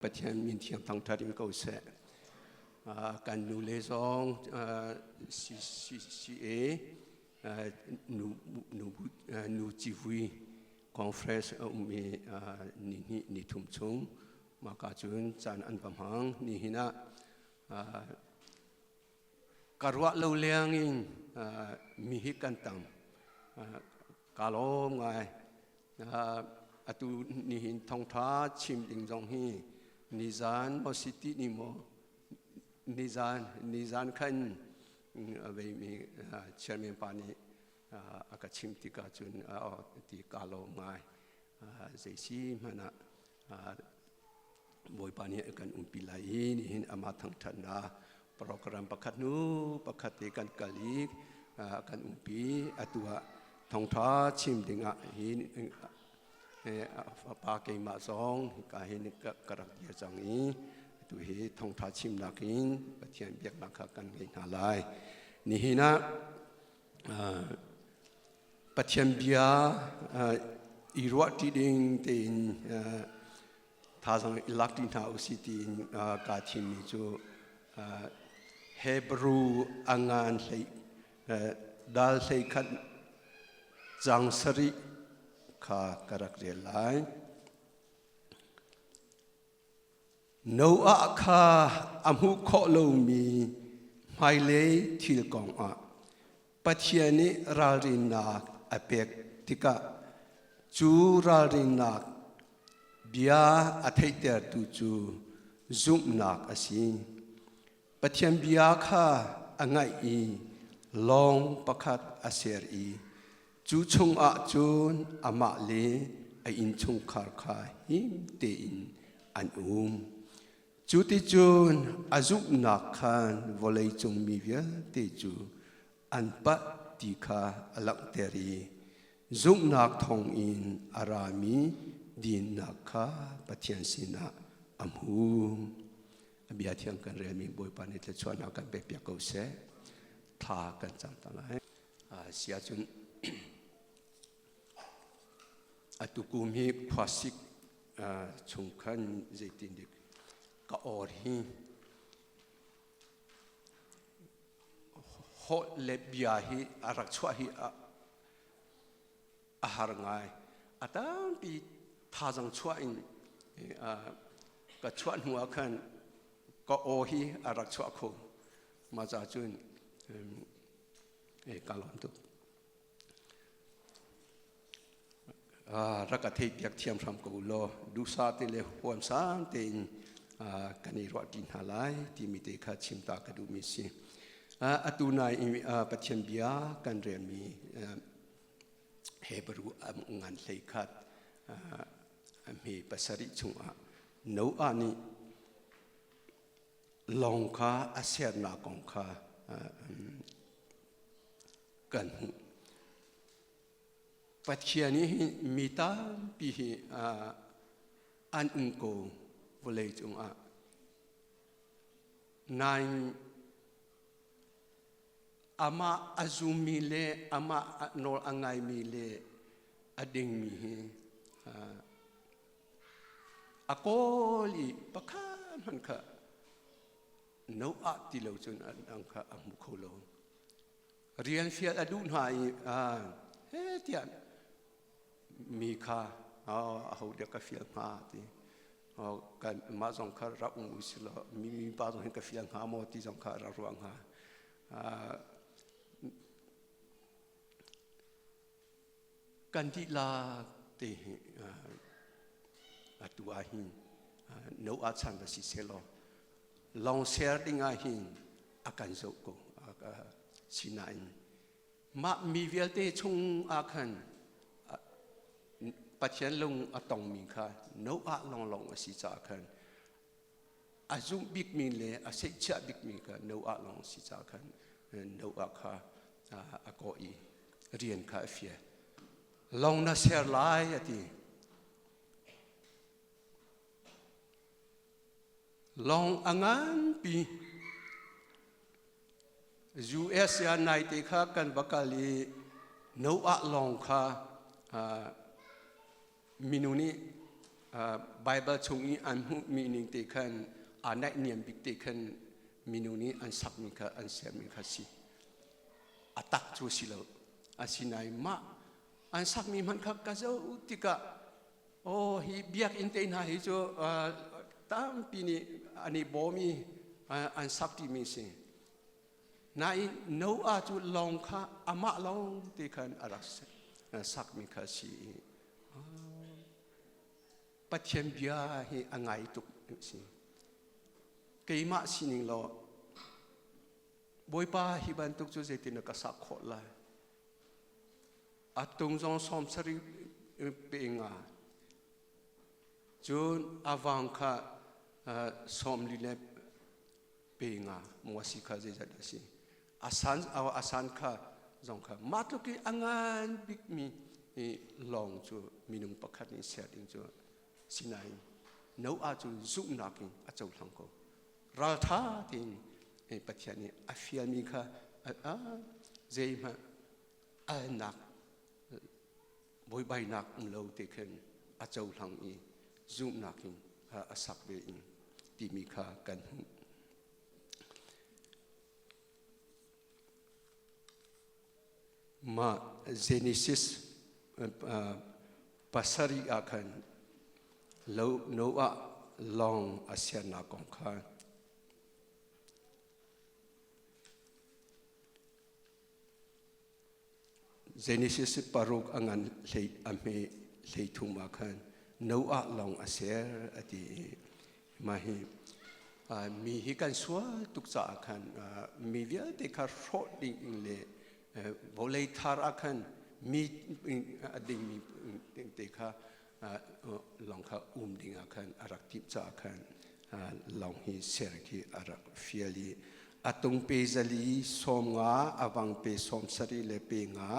Pathian min thiang thangṭhat in ko seh. Kan nu le zong CCA nu nu nu civui conference a um i ni hnih ni thum chung maka cun caan an va hmang ni hin ah ka ruah lo leng in mi hi kan tam ka lawm ngai. Atu nihin thawngṭha chim ding zong hi nizan maw si ti ni maw nizan nizan khan a veimi chairman pa nih a ka chim tikah cun ti ka lawm ngai. Zei si hmanh ah Bawipa nih a kan umpi lai i nihin amah thangṭhatnak program pakhat hnu pakhat te kan kal i a kan umpi. Atu ah thawngṭha chim dingah hi pa keimah zong hika hin ka rak dir cang i atu hi thawngṭha chimnak in Pathian biaknak kha kan ngei hna lai. Nihin ah Pathian bia i ruahṭi ding tein thazaang i lak ṭi hna usih tiin kaa thimmi cu Hebrew a ngan hlei dal hlei khat cang sarih kha ka rak rel lai. Noah kha a hmuh khawh lomi hmailei thil kong ah Pathian nih ralrinnak a pek tikah cu ralrinnak bia a theihtertu cu zumhnak a si. Pathian bia kha a ngaih i lawng pakhat a ser i cu chungah cun amah le a innchungkhar kha him tein an um. Cuticun a zumhnak khan vawleicung mi vialte cu an palh ti kha a langhter i zumhnak thawngin a rami dinnak kha Pathian sinah a hmu. A bia thiang kan relmi Bawipa nih thluachuahnak kan pekpiak ko seh. Thla kan cam ta lai. Si ahcun atu kum hi khuasik chung khan zeitin dik ka or hi holh le bia hi a rak chuah hi a har ngai. A tampi thazang chuah in ka chuah hnu ah khan ka aw hi a rak chuah kho. Mah ca cun ka lawm tuk. Rak ka theihpiak thiam hram ko law duhsah te le huamsang tein kan i ruah ṭi hna lai timi te kha chim ta ka duhmi si. Atu nai Pathian bia kan relmi Hebrew ngan hlei khat hme pasarih chungah Noah nih lawng kha a sernak kong kha kan hmuh. Pathian hi mi tampi hi an um ko vawlei cungah. Nain amah a zummi le amah nawl a ngaimi le a dingmi hi a kawl i pakhat hmanh kha Noah ti lo cun an kha a hmu kho lo. Rian fial a duh hna i he tiah mi kha aho dek ka fial hnga ti kan mah zong kha rak um u si law mi mi pa zong hin ka fial hnga maw ti zong kha rak ruah hnga. Kan dihlak te hi atu ah hin Noah chan va si selaw lawng ser ding ah hin a kan zoh ko sinain mah mi vialte chung ah khan Pathian lung a tongmi kha Noah lawnglawng a si caah khan a zumh bikmi le a seihchiah bikmi kha Noah lawng a si caah khan Noah kha a kawh i rian kha a fial. Lawng na ser lai a ti. Lawng a nganpi US ah naite kha kan va kal i Noah lawng kha minung nih Baibal chung i an hmuhmi ning te khan aa naihniam bik te khan minung nih an sakmi kha an sermi kha si. A tak cu si lo. Asinain mah an sakmi hmanh kha ka zoh tikah aw hi biakinn te hna hi cu tampi nih an i bawm i an sak timi si. Nain Noah cu lawng kha amah lawng te khan a rak sakmi kha si i Pathian bia hi a ngai tuk si. Keimah sining law Bawipa hi bantuk cu zeitin na ka sak khawh lai? A tung zong sawm sarih pe nga. Cun a vang kha sawm li le pe nga maw si kha zeizat a si a san a san kha zong kha mah tluk i a ngan bikmi lawng cu minung pakhat nih ser ding cu sinain Noah cu zumhnak in a cohlang ko raltha tein Pathian nih a fialmi kha zeihmanh alnak buaibainak um lo te khin a cohlang i zumhnak in a sak ve in timi kha kan hmuh. Mah Genesis pasarih ah khan Noah lawng a sernak kong kha Genesis paruk a ngan hlei a hme hleithum ah khan Noah lawng a ser a ti i mah hi mi hi kan sual tuk caah khan mi vialte kha hrawh ding in le vawlei thar ah khan mi a dingmi te kha lawng kha um ding ah khan a rak timh caah khan lawng hi ser khi a rak fial i a tung pe zali sawm nga a wang pe sawm sarih le pe nga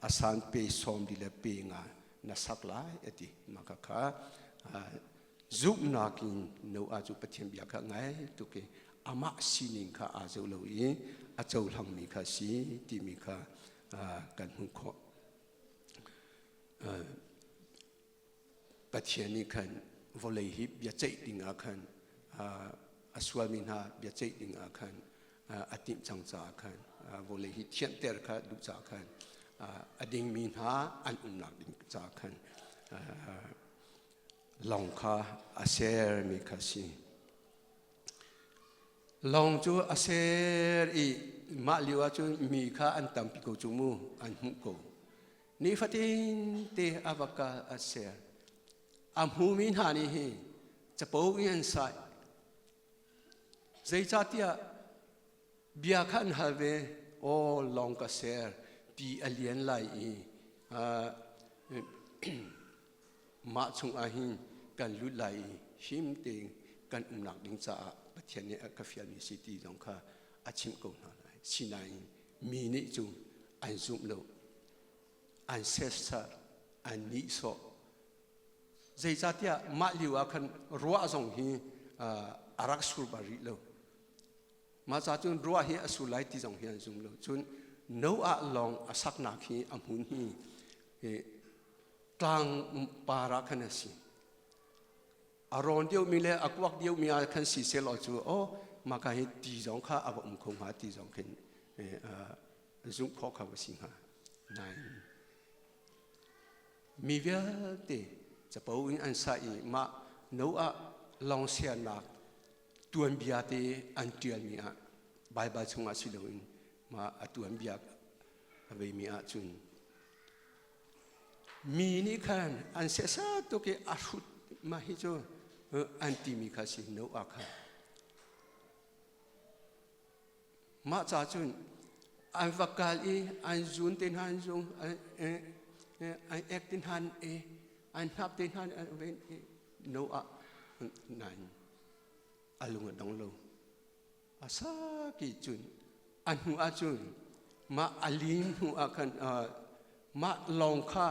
a san pe sawm li le pe nga na sak lai a ti mah kha kha zumhnak in Noah cu Pathian bia kha ngai tuk i amah sining kha aa zoh lo i a cohlangmi kha si timi kha kan hmuh khawh. Pathian nih khan vawlei hi biaceih ding ah khan a sualmi hna biaceih ding ah khan a timh cang caah khan vawlei hi thianhter kha duh caah khan a dingmi hna an umnak ding caah khan lawng kha a sermi kha si. Lawng cu a ser i mah lio ahcun mi kha an tampi ko cu mu an hmuh ko. Nifatin te a va kal a ser. A hmumi hna nih hi capo in an sai. Zeicahtiah bia kha an hal ve, aw lawng ka ser ti a lian lai i mah chungah hin kan lut lai i him tein kan umnak ding caah Pathian nih a ka fialmi si ti zong kha a chimh ko hna lai. Sinain mi nih cu an zumh lo, an sesar, an nihsawh. Zeicahtiah mah lio ah khan ruah zong hi a rak sur bal rih lo. Mah ca cun ruah hi a sur lai ti zong hi an zum lo. Cun Noah lawng a saknak hi a hmun hi tlang par ah khan a si. A rawn deuhmi le a kuak deuhmi ah khan si selaw cu aw maka hi ti zong kha a va um kho hnga ti zong khin zumh khawh kha va si hnga. Nain mi vialte capo in an sa i mah Noah lawng siarnak tuanbia te an ṭialmi ah Baibal chungah si loin mah a tuanbia a veimi ahcun Mi nih khan an sehsat tuk i a hrut mah hi cu an timi kha si Noah kha. Mah ca cun an va kal i an zun te hna an zung an ek te hna an e an hnap te hna an ven i Noah nain a lung a dong lo. A saki cun a hnu ahcun mah a lim hnu ah khan mah lawng kha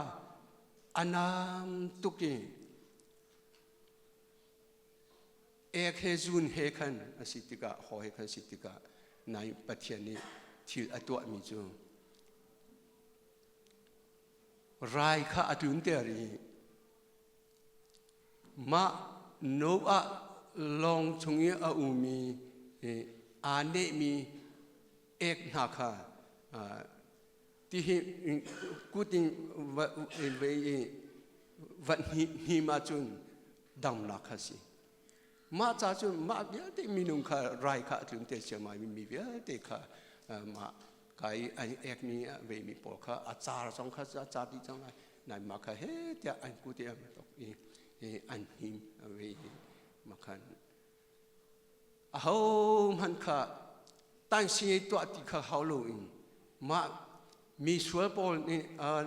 a nam tuk i ek he zun he khan a si tikah haw he khan si tikah nai Pathian nih thil a tuahmi cu rai kha a tlunter i. Mah Noah lawng chung i a ummi aa nehmi ek hna kha tihi kut in ve i va hnim ahcun damnak kha si. Mah ca cun mah vialte minung kha rai kha a tlun te ciammam i mi vialte kha mah ka i an ekmi a veimi pawl kha a car zong kha a car dih cang lai. Nain mah kha he tiah an kut i an tok i an hnim a ve i mah khan ahohmanh kha tansi tuah ti kha hau loin mah mi sual pawl nih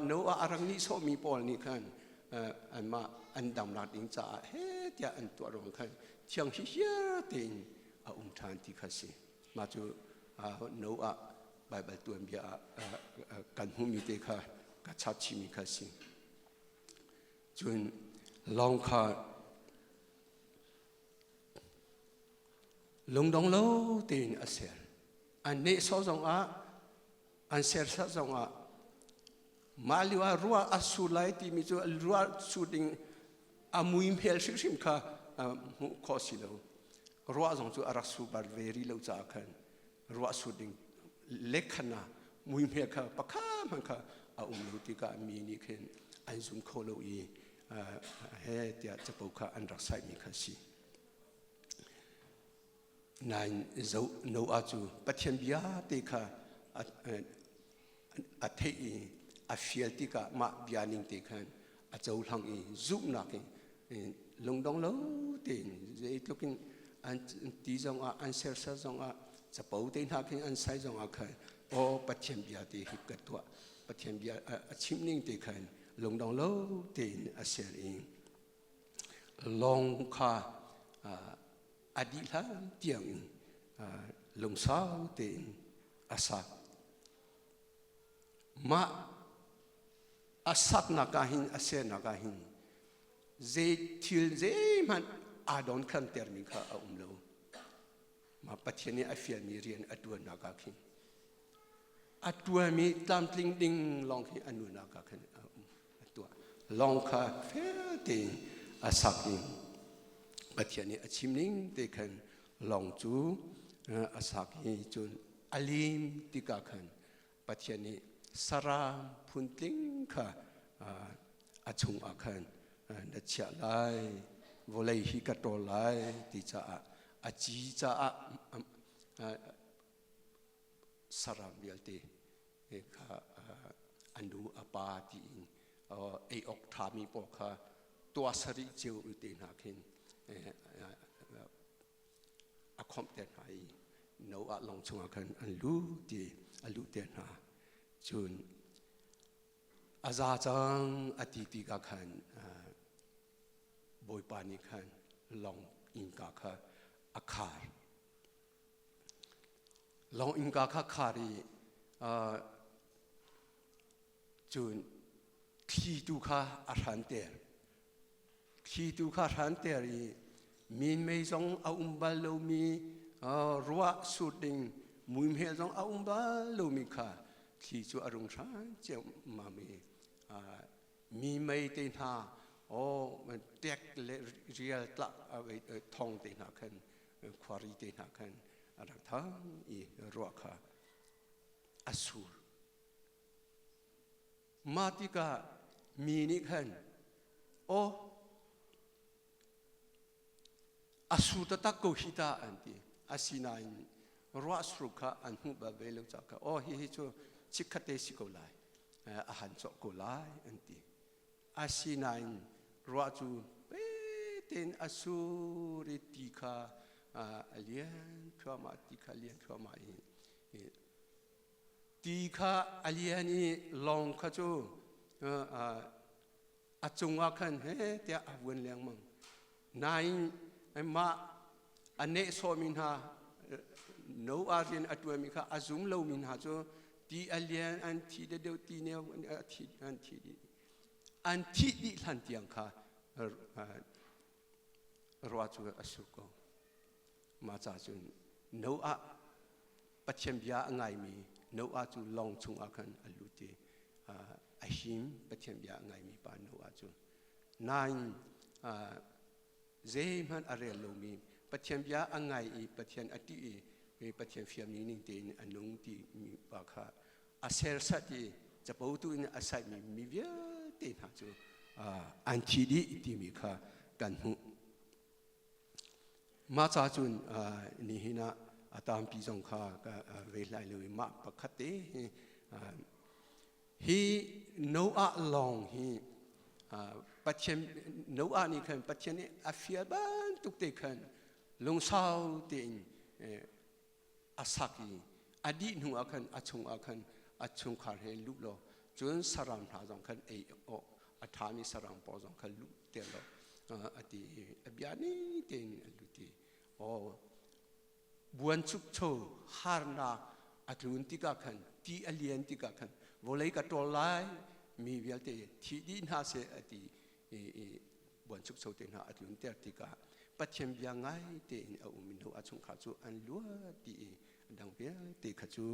Noah a rak nihsawhmi pawl nih khan anmah an damnak ding caah he tiah an tuah ruang khan thiang hihiar tein a um ṭhan ti kha si. Mah cu Noah Baibal tuanbia ah kan hmuhmi te kha ka chap chihmi kha si. Cun lawng kha lungdong lo tein a ser. An nehsawh zongah an serhsat zongah mah lio ah ruah a sur lai timi cu ruah sur ding a mui hmel hrimhrim kha hmuh khawh si lo. Ruah zong cu a rak sur bal ve rih lo caah khan ruah sur ding lekhana mui hmel kha pakha hmanh kha a um lo tikah mi nih khin an zum kho lo i he tiah capo kha an rak saihmi kha si. Nain Noah cu Pathian bia te kha a theih i a fial tikah mah bia ning te khan a cohlang i zumhnak in lungdong lo tein zeitluk in an ti zongah an serser zongah capo te hna khin an sai zongah khan aw Pathian bia te hi ka tuah Pathian bia a chim ning te khan lungdong lo tein a ser i lawng kha a dih hlan tiang in lungsau tein a sak. Mah a saknak ah hin a sernak ah hin zei thil zeihmanh aa donkhan termi kha a um lo. Mah Pathian nih a fialmi rian a ṭuannak ah khin a ṭuanmi tlamtling ding lawng khi a nunnak ah khan a um a tuah. Lawng kha fel tein a sak i Pathian nih a chim ning te khan lawng cu a sak i cun a lim tikah khan Pathian nih saram phuntling kha a chungah khan na chiah lai, vawlei hi ka ṭawl lai ti caah a ci caah saram vialte kha a nu a pa tiin ei awk ṭhami pawl kha tuah sarih cio te hna khin a khawmhter hna i Noah lawng chungah khan an lut i a luhter hna. Cun a za cang a ti tikah khan Bawipa nih khan lawng innka kha a khar. Lawng innka kha khar i cun thli tu kha a hranter. Thli tu kha hranter i minmei zong a um bal lomi ruah sur ding muihmel zong a um bal lomi kha thli cu a rung hran ciammam i mi mei te hna aw tek le rial tla thong te hna khan khuari te hna khan a rak thang i ruah kha a sur. Mah tikah mi nih khan aw a sur taktak ko hi ta an ti. Asinain ruahsur kha an hmuh bal ve lo caah kha aw hihi cu chikkhatte si ko lai a han cawh ko lai an ti. Asinain ruah cu tein a sur i ti kha a lian thluahmah ti kha lian thluahmah i Ti kha a lian i lawng kha cu a cungah khan he tiah a vuan lengmang. Nain mah a nehsawhmi hna Noah rian a ṭuanmi kha a zum lomi hna cu ti a lian an thi deuh ti neu an thi an thi dih an thih dih hlan tiang kha ruah cu a sur ko. Mah ca cun Noah Pathian bia a ngaimi Noah cu lawng chungah khan a lut i a him Pathian bia a ngaimi pa Noah cu. Nain. Zeihmanh a rel lomi Pathian bia a ngai i Pathian a ṭih i Pathian fialmi ning tein a nung timi pa kha a sersat i capo tu in a saihmi mi vialte hna cu an thi dih timi kha kan hmuh. Mah ca cun nihin ah a tampi zong kha ka rel lai lo i mah pakhat te hi hi Noah lawng hi Pathian Noah nih khan Pathian nih a fial bantuk te khan lungsau tein a sak i a dih hnu ah khan a chung ah khan a chungkhar he luh law cun saram hna zong khan ei awk a ṭhami saram pawl zong khan luh ter law a ti i a bia ni tein a lut i aw buanchukcho harnak a tlun tikah khan ti a lian tikah khan vawlei ka ṭawl lai mi vialte thi dih hna seh a ti i buanchukcho te hna a tlunter tikah Pathian bia ngai tein a um hnu a chungkhar cu an luat dih i dang vialte kha cu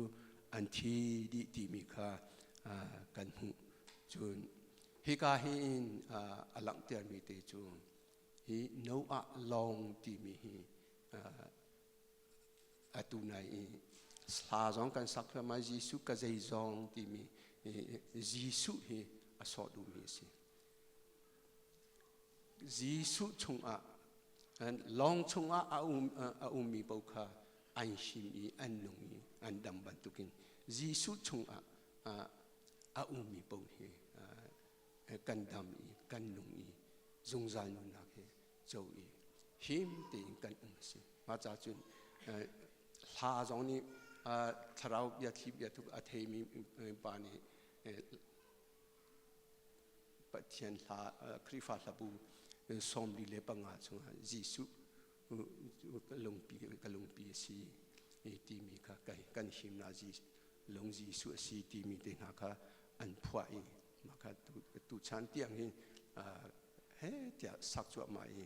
an thi dih timi kha kan hmuh. Cun hika hin a langhtermi te cu hi Noah lawng timi hi atu nai i hla zong kan sak thluahmah Jesuh ka zeizong timi Jesuh hi a sawh duhmi a si. Jesuh chungah lawng chungah a um a ummi paoh kha an him i an nung i an dam bantukin Jesuh chungah a ummi paoh hi kan dam i kan nung i zungzal nunnak hi co i him tein kan um a si. Mah ca cun hla zong nih thlarau biathli biathuk a theimi pa nih Pathian hla Khrihfa hlabu 45 chungah Jesuh lungpi ka lungpi a si timi kha kan himnak lung Jesuh a si timi te hna kha an phuah i mah kha tuchan tiang hi he tiah sak cuahmah i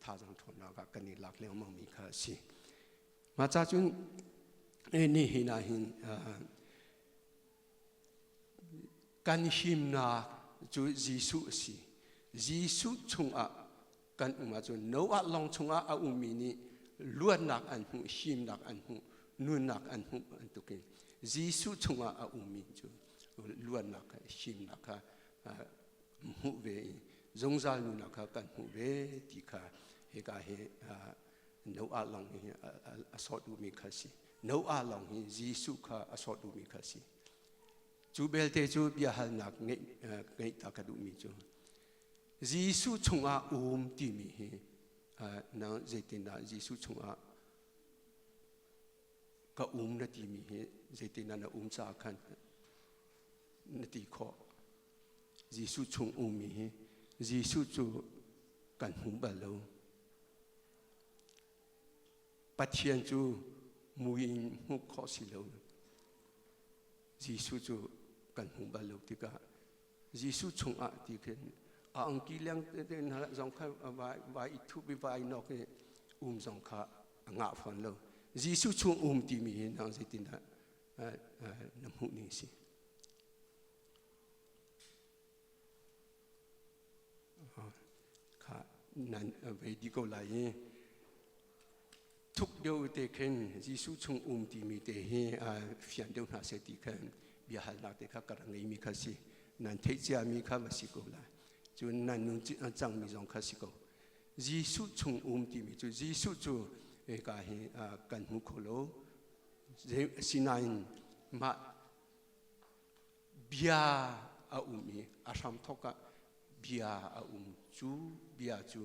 thazaang ṭhawnnak ah kan i lak lengmang mi kha a si. Mah ca cun nihin ah hin Kan himnak cu Jesuh a si. Jesuh chungah kan um ahcun Noah lawng chungah a ummi nih luatnak an hmuh, himnak an hmuh, nunnak an hmuh bantukin Jesuh chungah a ummi cu luatnak kha himnak kha hmuh ve i zungzal nunnak kha kan hmuh ve ti kha hika hi Noah lawng hi a sawh duhmi kha a si. Noah lawng hi Jesuh kha a sawh duhmi kha a si. Cu belte cu biahalnak ngeih ta ka duhmi cu Jesuh chungah um timi hi nang zeitindah Jesuh chungah ka um na timi hi zeitindah na um caah khan na ti khawh. Jesuh chung ummi hi Jesuh cu kan hmu bal lo. Pathian cu mui in hmuh khawh si lo. Jesuh cu kan hmu bal lo tikah Jesuh chungah ti khin a angki leng te hna zong kha vai i thup i vai nok i um zong kha a ngah fawn lo. Jesuh chung um timi hi nang zeitindah na hmuh ning si? Kha nan vei dih ko lai i thuk deuh te khin Jesuh chung um timi te hi fian deuh hna seh ti khan biahalnak te kha ka rak ngeimi kha si. Nan theih ciami kha va si ko lai. Cun nan nun cangmi zong kha si ko. Jesuh chung um timi cu Jesuh cu hika hi kan hmu kho lo. Sinain mah bia a um i a hramthawk ah bia a um cu bia cu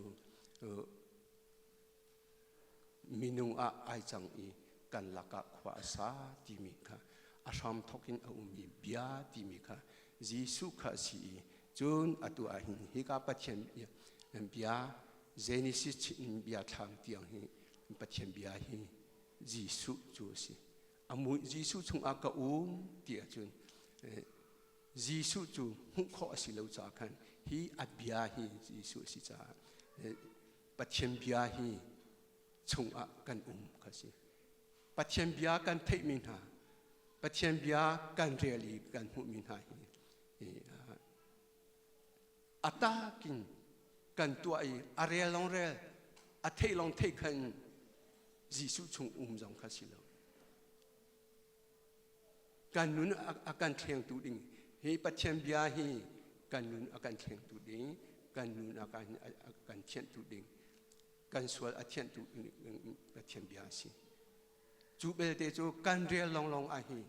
minung ah ai cang i kan lakah khua a sa timi kha a hramthawk in a ummi bia timi kha Jesuh kha a si i cun atu ah hin hika Pathian bia Genesis in bia thlam tiang hi Pathian bia hi Jesuh cu a si. A mui Jesuh chungah ka um ti ahcun Jesuh cu hmuh khawh a si lo caah khan hi a bia hi Jesuh a si caah Pathian bia hi chungah kan um kha si. Pathian bia kan theihmi hna, Pathian bia kan rel i kan hmuhmi hna hi a takin kan tuah i a rel lawng rel. A theih lawng theih khan Jesuh chung um zong kha si lo. Kan nun a kan thlengtu ding hi Pathian bia hi kan nun a kan thlengtu ding, kan nun a kan a kan thianhtu ding, kan sual a thianhtu Pathian bia a si. Cu belte cu kan rel lawnglawng ah hi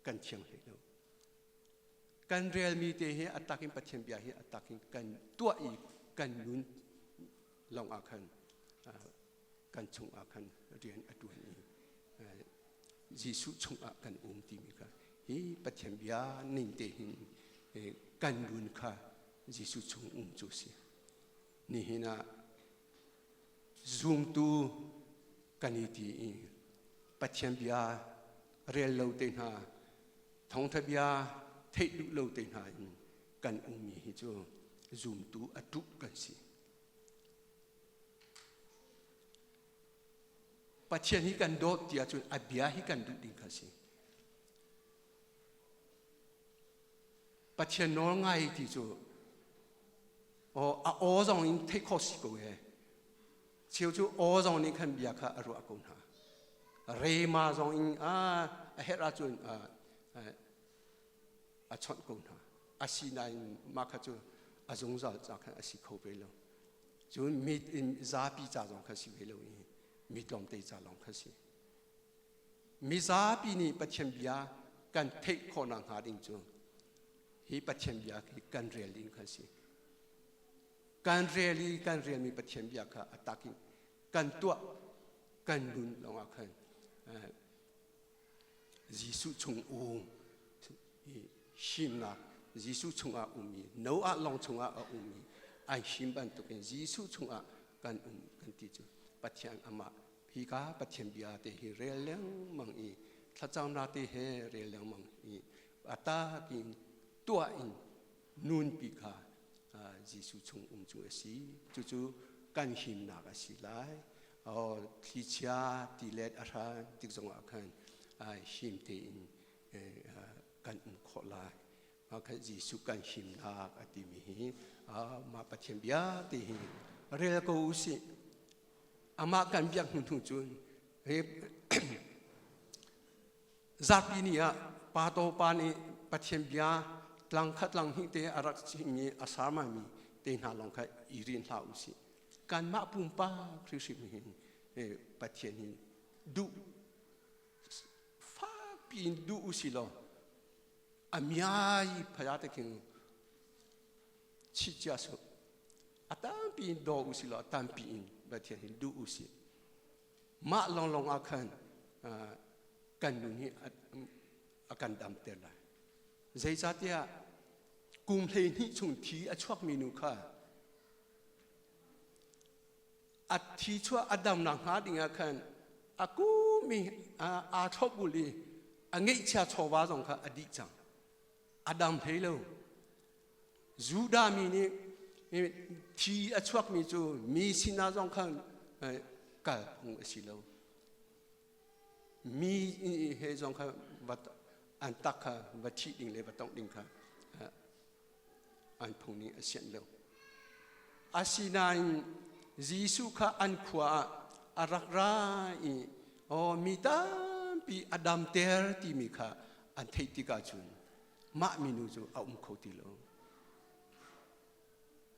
kan thiang hlei lo. Kan relmi te hi a tak in Pathian bia hi a tak in kan tuah i kan nun lawng ah khan kan chung ah khan rian a tuan i Jesuh chung ah kan um timi kha hi Pathian bia ning te hin kan nun kha Jesuh chung um cu si. Nihin ah zumtu kan i ti i Pathian bia rel lo te hna thawngtha bia theih duh lo te hna in kan ummi hi cu zumtu a tuh kan si. Pathian hi kan dawt ti ahcun a bia hi kan duh ding kha si. Pathian nawl ngai ti cu aw a aw zong in theih khawh si ko e. Cheu cu aw zong nih khan bia kha a ruah ko hna. Rema zong in a a herh ahcun a chawnh ko hna. Asinain mah kha cu a zungzal ca khan a si kho ve lo. Cun mi zapi ca zong kha si ve lo i mi tlawmte ca lawng kha si. Mizapi nih Pathian bia kan theih khawhnak hnga ding cu hi Pathian bia hi kan rel ding kha si. Kan rel i kan relmi Pathian bia kha a tak in kan tuah kan nun lawngah khan Jesuh chung um himnak Jesuh chungah ummi Noah lawng chungah a ummi ai him bantukin Jesuh chungah kan um kan ti cu Pathian amah hika Pathian bia te hi rel lengmang i thlacamnak te he rel lengmang i a takin tuah in nunpi kha Jesuh chung um cu a si. Cucu kan himnak a si lai. Thlichia tilet a hran tik zongah khan him tein kan um khawh lai. Khan Jesuh kan himnak a timi hi mah Pathian bia te hi rel ko u sih. Amah kan biak hnu hnu cun Zapi ni ah pa to pa nih Pathian bia tlang khat lang hnih te a rak chimmi a sarmami te hna lawng kha i rin hlah u sih. Kanmah pumpak hrimhrim hin Pathian hin duh fakpi in duh u si law a miai phaya te khin chicia su a tampi in daw u si law a tampi in Pathian hin duh u sih. Mah lawnglawng ah khan kan nun hi a kan damter lai. Zeicahtiah kum 12 chung thi a chuakmi nu kha a thi chuah a damnak hnga ding ah khan a kum i aa thlopbul i a ngeihchia chawva zong kha a dih cang. A dam hlei lo. Judah mi nih thi a chuakmi cu mi sinah zong khan kal phung a si lo. Mi he zong kha an tak kha va thih ding le va tongh ding kha an phung nih a sianh lo. Asinain Jesuh kha an khua ah a rak ra i aw mi tampi a damter timi kha an theih tikah cun mah minu cu a um kho ti lo.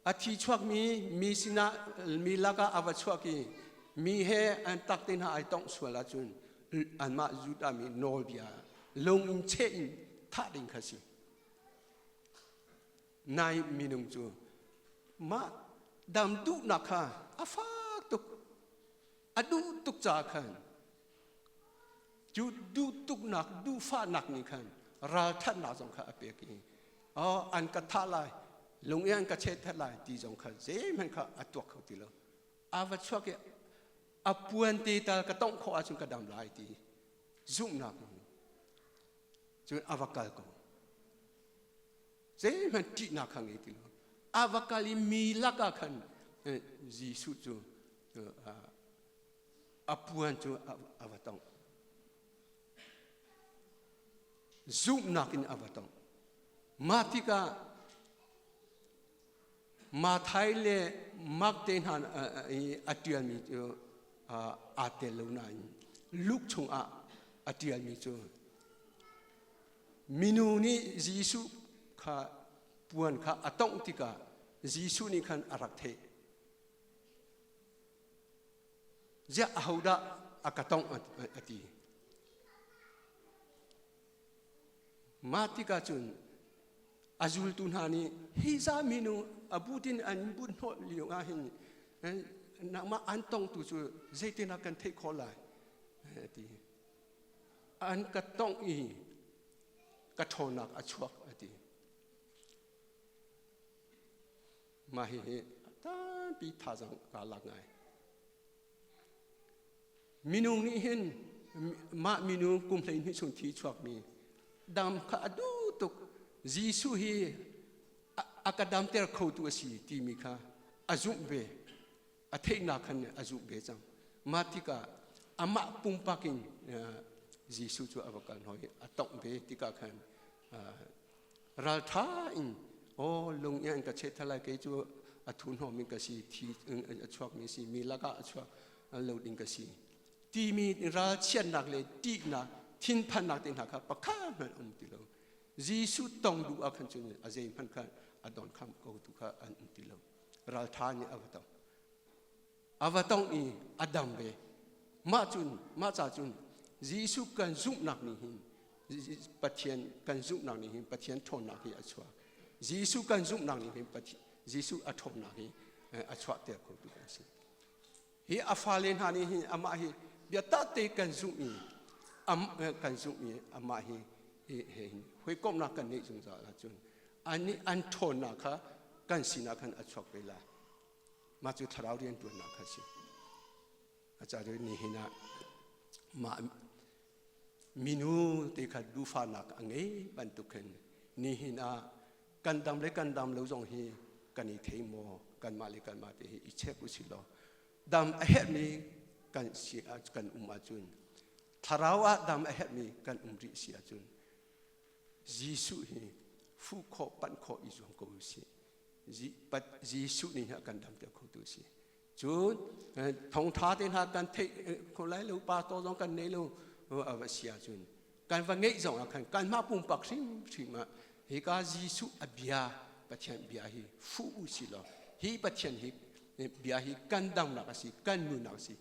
A thi chuakmi mi sinah mi lakah a va chuak i mi he an tak te hna ai tongh sual ahcun anmah Judah mi nawlbia lung in cheh in thah ding kha si. Nai minung cu mah dam duhnak kha a fak tuk a duh tuk caah khan Cu duhtuknak, duhfahnak nih khan ralthatnak zong kha a pek i oh, an ka thah lai, lung i an ka chethet lai ti zong kha zeihmanh kha a tuak kho ti lo. A va chuak i a puan te tal ka tongh khawh ahcun ka dam lai ti zumhnak cun a va kal ko. Zeihmanh ṭihnak kha ngei ti lo. A va kal i mi lakah khan Jesuh cu a puan cu a va tongh. Zumhnak in a va tongh. Mah tikah Mathai le Mark te hna i a ṭialmi cu aa tel lo nain Luke chungah a ṭialmi cu minu nih Jesuh kha puan kha a tongh tikah Jesuh nih khan a rak theih. Ziah ahodah a ka tongh a ti. Mah tikah cun a zultu hna nih hi za minu a butin an but hnawh lio ah hin nangmah an tongtu cu zeitinah kan theih khawh lai a ti. An ka tongh i ka ṭhawnnak a chuak a ti. Mah hihi tampi thazaang kaa lak ngai. Minung nih hin mah minung kum 12 chung thi chuakmi dam kha a duh tuk. Jesuh hi a ka damter khotu a si timi kha a zumh ve. A theihnak khan a zumh ve cang. Mah tikah amah pumpak in Jesuh cu a va kal hoi a tongh ve tikah khan ralṭha in aw lung in an ka cheh thalai kei cu a thu hnawm in ka si thi a chuakmi si mi lakah a chuak lo ding ka si timi ralchiatnak le ṭihnak thinphannak te hna kha pakhat hmanh um ti lo Jesuh tong duh ah khan cun a zei hmanh kha a don kham ko tu kha an um ti lo ralṭha nih a va tong a va tong i a dam ve mah cun mah ca cun Jesuh kan zumhnak nih hin Pathian kan zumhnak nih hin Pathian ṭhawnnak hi a chuak Jesuh kan zumhnak nih hin Jesuh a ṭhawnnak hi a chuahter khotu kan si hi a fale hna nih hin amah hi biatak te kan zumh i kan zumh i amah hi hawikomhnak kan neih zungzal ahcun an an ṭhawnnak kha kan sinah khan a chuak ve lai mah cu thlarau rianṭuannak kha si a ca nihin ah mah minu te kha duhfahnak a ngei bantuk khin nihin ah kan dam le kan dam lo zong hi kan i thei maw kanmah le kanmah te hi i check usih law dam a herhmi kan si kan um ahcun thlarau ah dam a herhmi kan um rih si ahcun Jesuh hi fuh khawh panh khawh i zuam ko usih Jesuh nih a kan damter khotu a si. Cun thawngṭha te hna kan theih kho lai lo, pastor zong kan nei lo a va si ahcun kan va ngeih zong ah khan kanmah pumpak hrimhrim ah hika Jesuh a bia Pathian bia hi fuh u si law hi Pathian hi bia hi kan damnak a si kan nunnak a si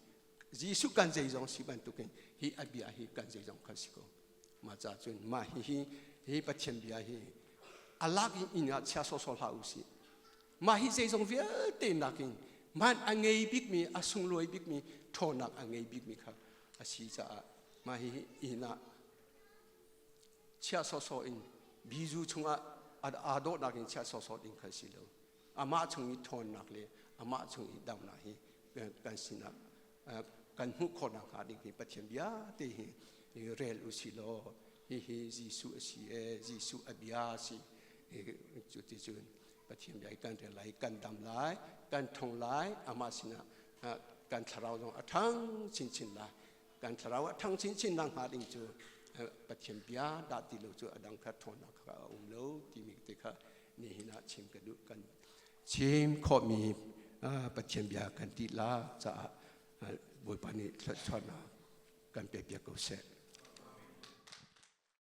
Jesuh kan zeizong si bantukin hi a bia hi kan zeizong kha si ko mah ca cun mah hi hi hi Pathian bia hi a lak in inn ah chia sawsawh hlah u sih mah hi zeizong vialte nakin man a ngei bikmi a sunglawi bikmi ṭhawnnak a ngei bikmi kha a si caah mah hi inn ah chia sawsawh in bizu chungah aa dawhnak in chia sawsawh ding kha si lo amah chung i ṭhawnnak le amah chung i damnak hi kan sinah kan hmuh khawh nakhnga ding hi Pathian bia te hi rel u si law hihi Jesuh a si e Jesuh a bia a si cu ti cun Pathian bia hi kan rel lai kan dam lai kan ṭhong lai amah sinah kan thlarau zong a ṭhang chinchin lai kan thlarau a ṭhang chinchin nakhnga ding cu Pathian bia dah ti lo cu a dang kha ṭhawnnak kha a um lo timi te kha nihin ah chim ka duh kan chim khawhmi Pathian bia kan ti la caah Bawipa nih thluachuahnak kan pek piak ko seh.